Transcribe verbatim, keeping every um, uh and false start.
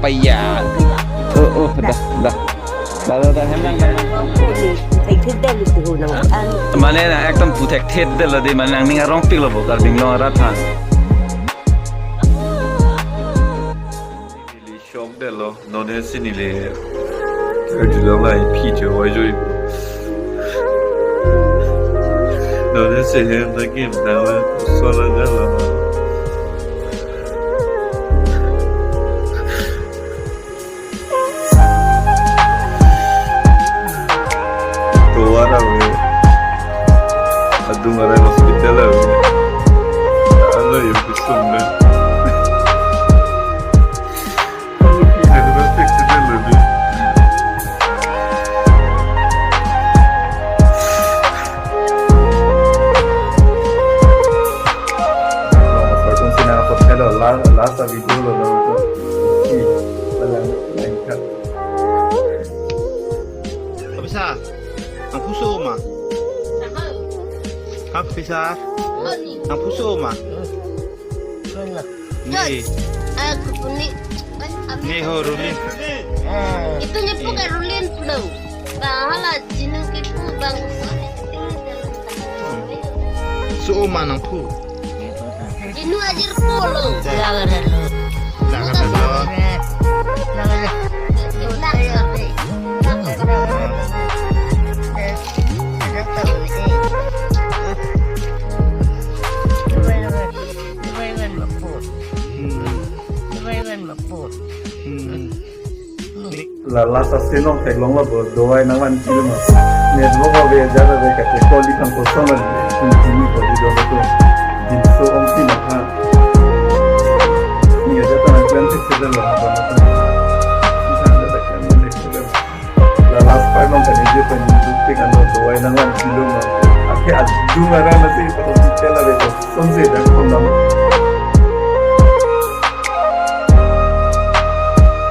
Paya. Oh, oh, dah, dah. Dah, dah, dah, hem nang, hem nang. Puthek thedetlo pu nang an. Mane na ekdom puthek thedetlo dei, mane nangning arongpiklo bo Karbi Anglong arat aphan. Neli shokdetlo, non hesi neli. Karjulong lai phi jo wai joi. Non hesi hem na kim na wai sona gala. Tovar ave. Adung arai hospital ave. Ano yung kusum na. Ano yung accident ave. Last, last video lo, lo, lo. Ih, lalang, lalang kat. Kapisa, nangphu so-o ma? Kapisa, nangphu so-o ma? Ni. Eh, kupuni. Ni ho, Rulin. Itu nyepu ke Rulin pulo. Bahala jinu kipu bang. So-o ma nangphu? Jinu ajir pulo. Jaga dulu. Jaga dulu. Hmm. Hmm. La last asin long theklonglo bo, dawai nangvan pilo ma. Network ave, ajat ave, kate call di kang kosong la, tum sini ko di dolo tu. Din so om si na ha. Ni ajat ta nang plan thekthe lo ha ba na. La last part long kane je pen duk tik ano dawai nangvan pilo ma. Ake adung arai masi hospital ave kosong si dak pon nang.